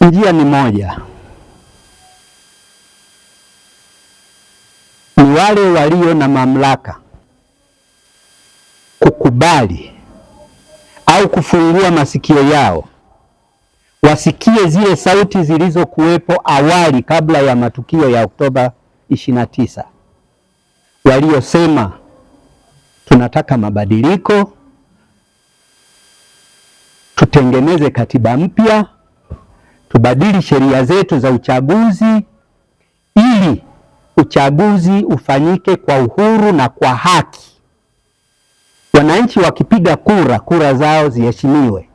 Njia ni moja, ni wale walio na mamlaka kukubali au kufungua masikio yao wasikie zile sauti zilizokuwepo awali kabla ya matukio ya Oktoba 29, waliosema tunataka mabadiliko, tutengeneze katiba mpya, tubadili sheria zetu za uchaguzi ili uchaguzi ufanyike kwa uhuru na kwa haki. Wananchi wakipiga kura, kura zao ziheshimiwe.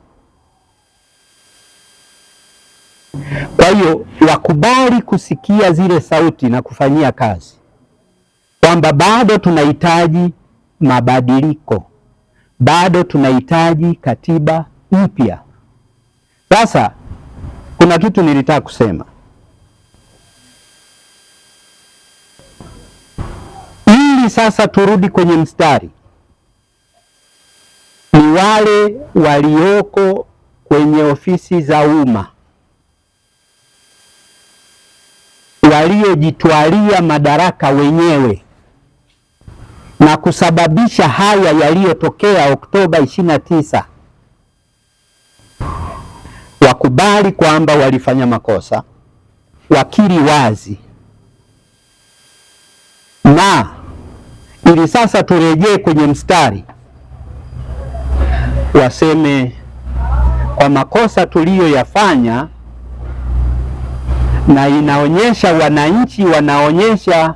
Kwa hiyo wakubali kusikia zile sauti na kufanyia kazi kwamba bado tunahitaji mabadiliko, bado tunahitaji katiba mpya. Sasa kuna kitu nilitaka kusema. Ili sasa turudi kwenye mstari, ni wale walioko kwenye ofisi za umma waliojitwalia madaraka wenyewe na kusababisha haya yaliyotokea Oktoba 29, wakubali kwamba walifanya makosa, wakiri wazi, na ili sasa turejee kwenye mstari, waseme kwa makosa tuliyoyafanya, na inaonyesha wananchi wanaonyesha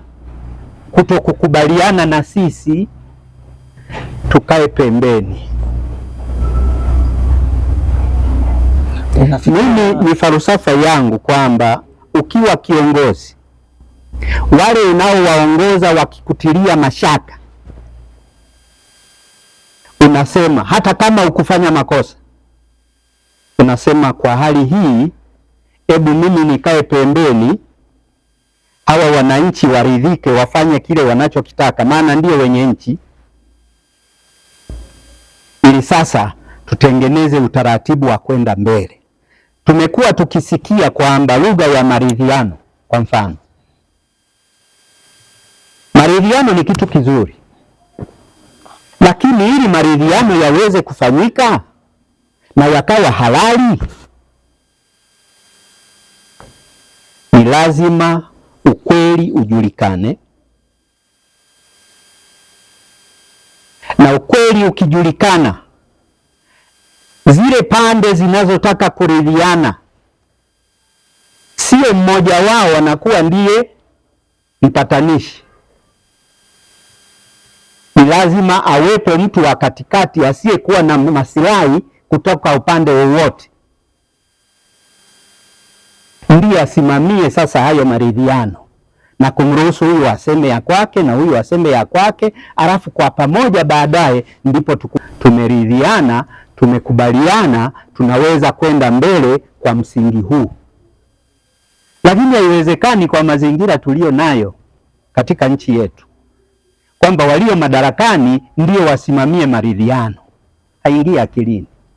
kutokukubaliana na sisi, tukae pembeni. Mimi ni falsafa yangu kwamba ukiwa kiongozi, wale unaowaongoza wakikutilia mashaka, unasema hata kama ukufanya makosa, unasema kwa hali hii, hebu mimi nikae pembeni, hawa wananchi waridhike, wafanye kile wanachokitaka, maana ndio wenye nchi, ili sasa tutengeneze utaratibu wa kwenda mbele. Tumekuwa tukisikia kwamba lugha ya maridhiano, kwa mfano, maridhiano ni kitu kizuri, lakini ili maridhiano yaweze kufanyika na yakawa halali, ni lazima ukweli ujulikane, na ukweli ukijulikana, zile pande zinazotaka kuridhiana, sio mmoja wao anakuwa ndiye mpatanishi. Ni lazima awepo mtu wa katikati asiyekuwa na masilahi kutoka upande wowote, ndiye asimamie sasa hayo maridhiano na kumruhusu huyu aseme ya kwake na huyu aseme ya kwake, alafu kwa pamoja baadaye ndipo tumeridhiana, tumekubaliana, tunaweza kwenda mbele kwa msingi huu. Lakini haiwezekani kwa mazingira tuliyo nayo katika nchi yetu kwamba walio madarakani ndio wasimamie maridhiano. Haingii akilini.